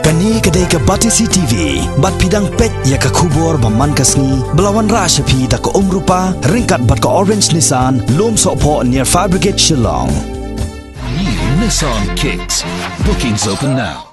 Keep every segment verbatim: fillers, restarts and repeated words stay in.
Kane ka dei ka Batesi T V, bad phi dang peit ïa ka khubor ba man ka sngi, ba la wanrah sha phi da ka Umrupa, ryngkat bad ka Orange Nissan, Lumsohphoh near Fire Brigade Shillong. New Nissan Kicks. Bookings open now.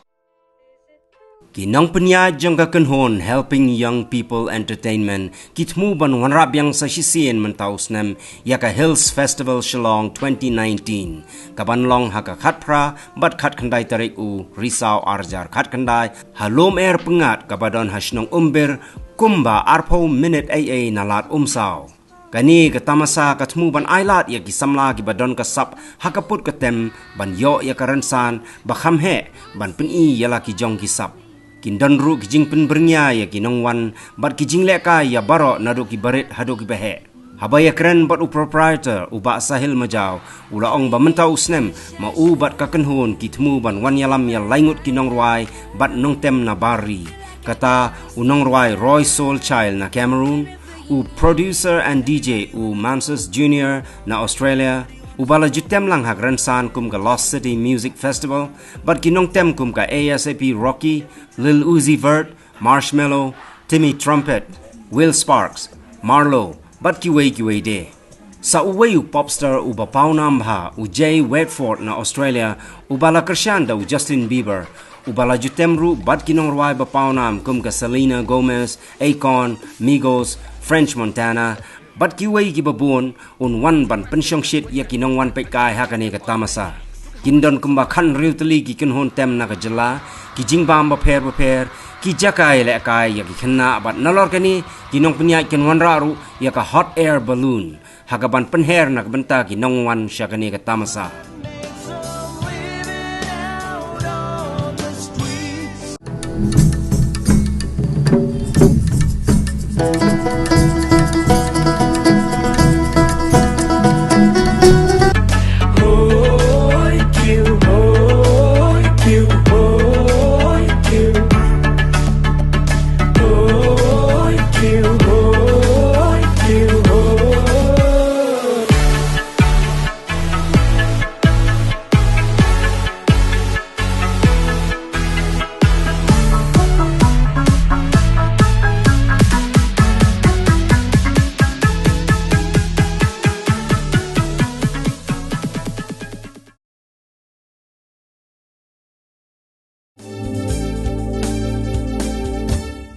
Ki nongpynïaid jong ka kynhun Helping Young People Entertainment ki thmu ban wanrah biang sa shisien mynta u snem ïa ka Hills Festival Shillong twenty nineteen, ka ban long ha ka khatphra bad khatkhyndai tarik u Risaw arhajar khatkhyndai, ha Lum Er Pyngngad kaba don ha shnong Umbir, kumba arphew minit eiei na lad Umsaw. Kane ka tamasa ka thmu ban ailad ïa ki samla kiba don ka sap ha ka pud ka tem ban ïoh ïa ka rynsan ba kham heh ban pyni ïa la ki jong ki sap. Kin don ruh ki jingpynbyrngia ïa ki nongwan bad ki jinglehkai ïa baroh naduh kiba rit haduh kiba heh. Haba ïakren bad u proprietor u Bah Sahil Majaw, u la ong ba mynta u snem ma u bad ka kynhun ki thmu ban wan ïalam ïa lai ngut ki nongrwai bad nongtem na bar ri. Kata u nongrwai Roy Soul Child na Cameroon, u producer and D J u Mamsus Junior na Australia, uba la ju tem lang ha ka rynsan kum ka Lost City Music Festival, bad ki nongtem kum ka A S A P Rocky, Lil Uzi Vert, Marshmello, Timmy Trumpet, Will Sparks, Marlo, bad kiwei kiwei de. Sa uwei u popstar uba pawnam bha, u Jay Whiteford na Australia, uba la kyrshan da u Justin Bieber, uba la ju tem ruh bad ki nongrwai ba pawnam kum ka Selena Gomez, Akon, Migos, French Montana, bad kiwei kiba bun, un wan ban pynshongshit ïa ki nongwan peitkai ha kane ka tamasa. Kin don kumba khathynriew tylli ki kynhun tem na ka jylla, ki jingbam bapher bapher, ki jaka ïalehkai ïa ki khynnah bad nalor kane, ki nongpynïaid kin wanrah ruh ïa ka hot air balloon, ha ka ban pynher na ka bynta ki nongwan sha kane ka tamasa.